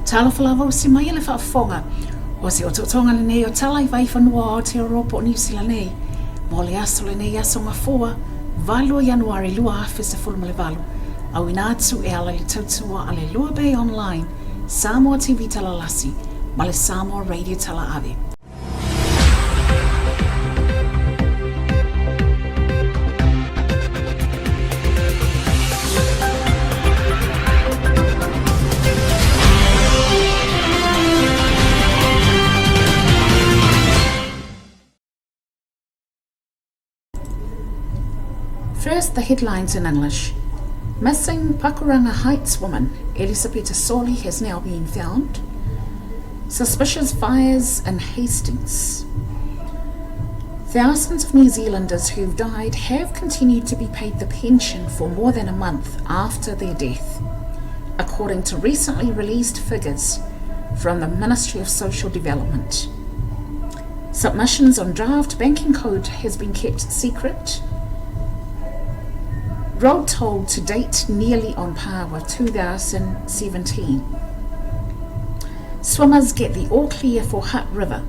Talofa lava o se mai a le faafofoga o se otootoga lenei o Tala i Vaifanua o Aotearoa po o Niu Sila nei mo le aso lenei aso Gafua 8 o Ianuari 2018 auina atu e ala i le tautua a le Lua Bay Online, Samoa TV Talalasi ma le Samoa Radio Talaave. First, the headlines in English. Missing Pakuranga Heights woman, Elisapeta Soli, has now been found. Suspicious fires in Hastings. Thousands of New Zealanders who've died have continued to be paid the pension for more than a month after their death, according to recently released figures from the Ministry of Social Development. Submissions on draft banking code has been kept secret. Road toll to date nearly on par with 2017. Swimmers get the all clear for Hutt River.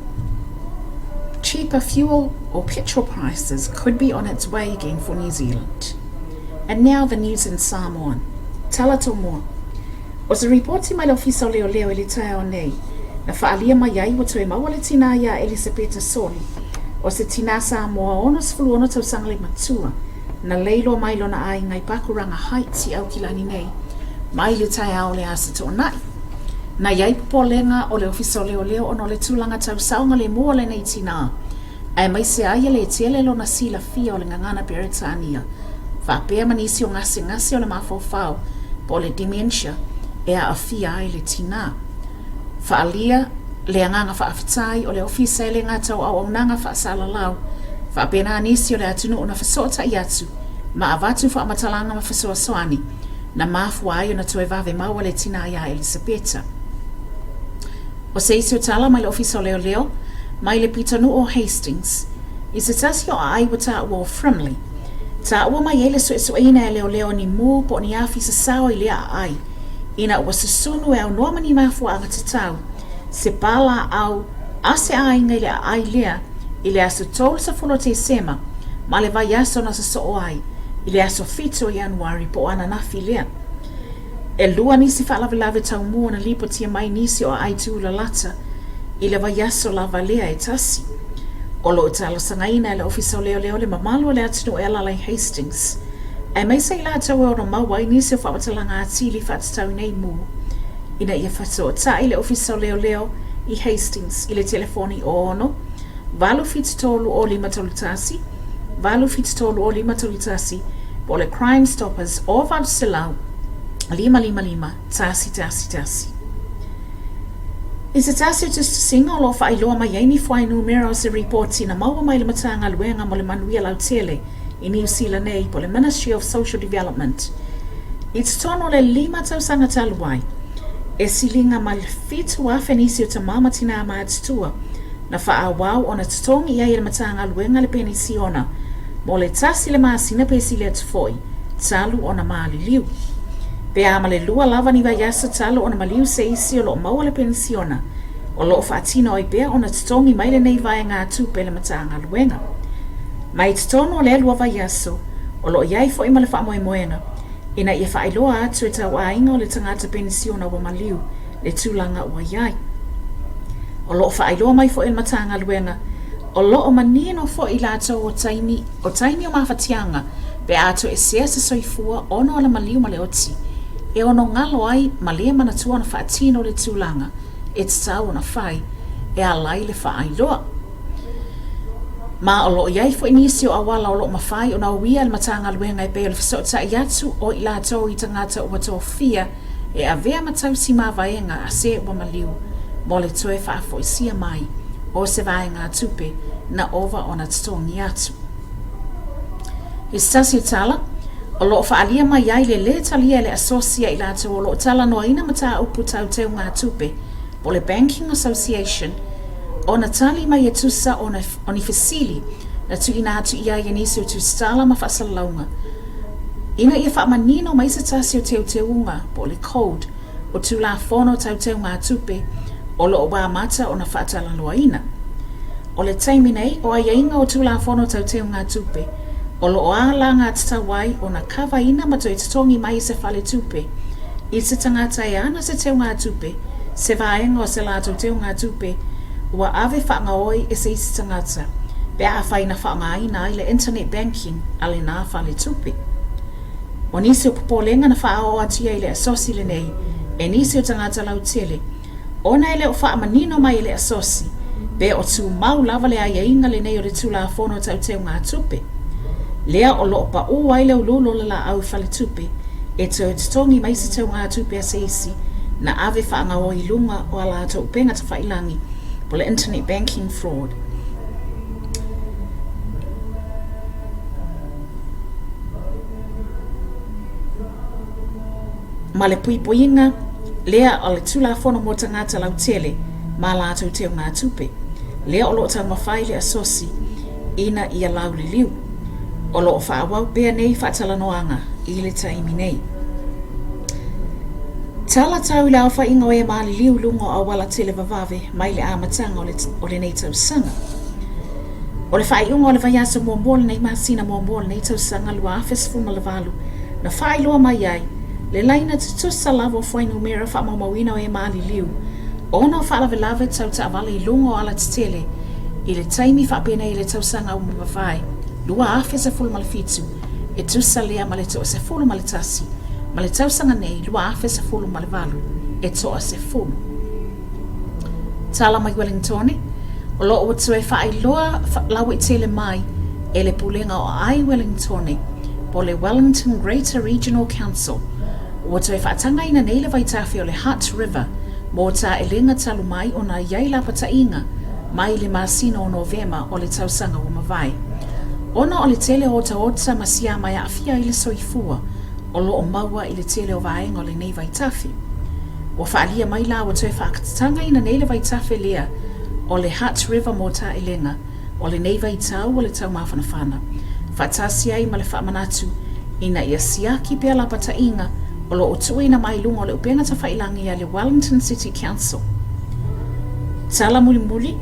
Cheaper fuel or petrol prices could be on its way again for New Zealand. And now the news in Samoan. Tala Tomoa. ʻO se ripoti mai le Ofisa o Leoleo i le taeao nei, na faaalia mai ai ua toe maua le tinā iā Elisapeta Soli, o se tinā Samoa 66 tausaga le matua, na lei loa mai lona aiga i Pakuranga Heights i Aukilani nei, mai le taeao o le Aso Toonai. Na i ai popolega o le Ofisa o Leoleo ona o le tulaga tau saogalemu o lenei tinā, aemaise ai e le tele lona silafia o le gagana Peretania, faapea ma nisi o gasegase o le mafaufau po o le dementia e aafia ai le tinā. Faaalia le agaga faafetai o le Ofisa e le gata o auaunaga faasalalau, faapena nisi o le atunuu na fesootai atu ma avatu faamatalaga ma fesoasoani na mafua ai ona toe vave maua le tinā iā Elisapeta. ʻO se isi o tala mai le Ofisa o Leoleo mai le pitonuu o Hastings i se tasi o aai ua taua o Frimley, taua mai ai le suesueina e leoleo ni mū po o ni afi sasao i lea aai ina ua susunu e aunoa ma ni mafuaaga tatau se pālāʻau a se aiga i le aai lea i le aso 30 o Tesema ma le vaiaso na sosoo ai i le aso 7 o Ianuari po o ananafi lea. ʻElua nisi faalavelave taumua na lipotia mai nisi o aai tūlalata i le vaiaso lava lea e tasi. O lo o talosagaina e le Ofisa o Leoleo le mamalu o le atunuu e alaala i Hastings, aemaise i latou e ono maua ai nisi o faamatalaga atili faatatau i nei mū, ina ia fesootai le Ofisa o Leoleo i Hastings i le telefoni 6 873 0531, 873 0531, po o le Crime Stoppers o 800 555 111. I se tasi o tusitusiga o lo o faailoa mai ai ni fuainumera o se ripoti na maua mai le Matagaluega mo le Manuia Lautele i Niu Sila nei po o le Ministry of Social Development i totonu o le lima tausaga talu ai, e siliga ma le 7,000 nisi o tama ma tinā matutua na faaauau ona totogi i ai e le Matagaluega le penisiona mo le tasi le masina pe sili atu foi talu ona maliliu. Pe a ma le lua lava ni vaiaso talu ona maliu se isi o lo o maua le penisiona, o lo o faatino ai pea ona totogi mai lenei vaegatupe e le Matagaluega. Ma i totonu o lea lua vaiaso, o lo o i ai foi ma le faamoemoega ina ia faailoa atu e tauaiga o le tagata penisiona ua maliu le tulaga ua i ai. O lo o faailoa mai foi e le Matagaluega, o lo o manino foi i latou o taimi o taimi o mafatiaga pe a toesea se soifua ona o le maliu ma le oti e ono galo ai ma le manatua ona faatino le tulaga e tatau ona fai e ala ai le faailoa. Ma o lo o i ai foi nisi o auala o lo o mafai ona uia e le Matagaluega e pei o le fesootai atu o i latou i tagata ua tofia e avea ma tausi mavaega a se ua maliu mo le toe faafoisia mai o se vaegatupe na ova ona totogi atu. I se tasi o tala, o lo o faaalia mai ai le lē talia e le Asosi a i latou o lo o talanoaina mataupu tau teugatupe po o le Banking Association ona tali mai e tusa o ni fesili na tuuina atu i ai e nisi o tusitala ma faasalalauga ina ia faamanino mai se tasi o teuteuga po o le code. o Tulafono Tau Teugatupe o lo o ua amata ona faatalanoaina. O le taimi nei, o aiaiga o Tulafono Tau Teugatupe o lo o alagatatau ai ona kavaina ma toe totogi mai e se faletupe i se tagata e ana se teugatupe, se vaega o se latou teugatupe ua ave faagaoi e se isi tagata pe afai na faaaogaina ai le internet banking a lena faletupe. O nisi o popolega na faaoo atu i ai le asosi lenei e nisi o tagata lautele, ona e le o faamanino mai e le asosi pe o tumau lava le aiaiga lenei o le Tulafono Tau Teugatupe, lea o lo o paū ai le uluulu o le laau i faletupe e toe totogi mai se teugatupe a se isi na ave faagaoi i luga o a latou upega tafailagi po o le internet banking fraud. Ma le puipuiga lea o le Tulafono mo Tagata Lautele ma a latou teugatupe, lea o lo o taumafai le asosi ina ia lauliliu. O lo o faaauau pea nei faatalanoaga i le taimi nei. Tala tau i le aofaiga o e maliliu i luga o auala televavave mai le amataga o lenei tausaga. O le faaiuga o le vaiaso muamua o lenei masina muamua o lenei tausaga 2018 na faailoa mai ai le laina tutusa lava o fuainumera faamaumauina o e maliliu ona o faalavelave tau taavale i luga o alatetele i le taimi faapenei i le tausaga ua mavae 2017 e tusa lea ma le toa-11 ma le tausaga nei 2018 e toa-10. Tala mai Wellingtone, o lo o ua toe faailoa lauaitele mai e le Pulega o Aai Wellingtone po o le Wellington Greater Regional Council, ua toe faatagaina nei le vaitafe o le Hutt River mō taelega talu mai ona i ai lapataiga mai le masina o Novema o le tausaga ua mavae. Ona o le tele o otaota ma siama e aafia ai le soifua o lo o maua i le tele o vaega o lenei vaitafe. Ua faaalia mai la ua toe faatagaina nei le vaitafe lea o le Hutt River mō taelega o lenei vaitau o le taumafanafana, faatasi ai ma le faamanatu ina ia siaki pea lapataiga o lo o tuuina mai i luga o le upega tafailagi a le Wellington City Council. Tala mulimuli,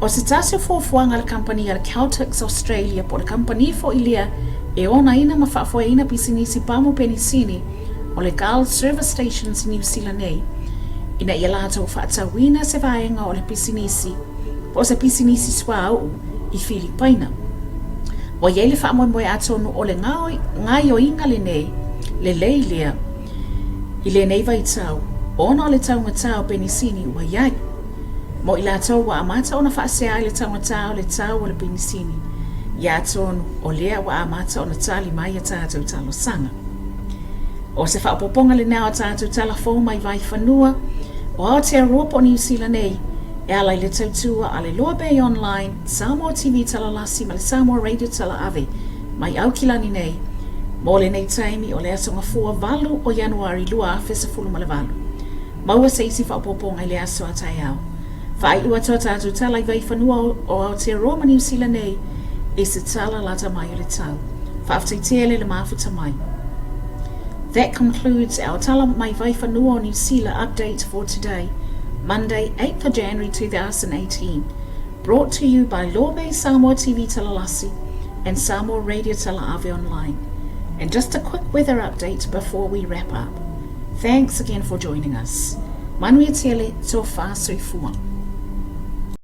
o se tasi o fuafuaga a le kamupani a le Caltex Australia po o le kamupani foi lea e onaina ma faafoeina pisinisi pamu penisini o le Gull Service Stations i Niu Sila nei, ina ia latou faatauina se vaega o le pisinisi po o se pisinisi suauu i Filipaina. Ua i ai le faamoemoe atonu o le gaoioiga lenei lelei lea i lenei vaitau ona o le taugata o penisini ua i ai. Mo i latou ua amata ona faasea i le taugata o le tau o le penisini, ia atonu o lea ua amata ona tali mai a tatou talosaga. O se faaopoopoga lena o a tatou tala fou mai Vaifanua o Aotearoa po o Niu Sila nei e ala i le tautua a le Loa Bay Online, Samoa TV Talalasi ma le Samoa Radio Talaave mai Aukilani nei mo lenei taimi o le aso Gafua 8 o Ianuari 2018. Maua se isi faaopoopoga i le aso a taeao. Faaiu atu a tatou tala i Vaifanua o Aotearoa ma Niu Sila nei i se tala lata mai o le tau. Faafetai tele le mafuta mai. That concludes our Tala Mai Vaifanua o Niu Sila update for today, Monday 8th of January 2018. Brought to you by Lobe Samoa TV Talalasi and Samoa Radio Talaave Online. And just a quick weather update before we wrap up. Thanks again for joining us. Manuia tele, tō whāsoifua.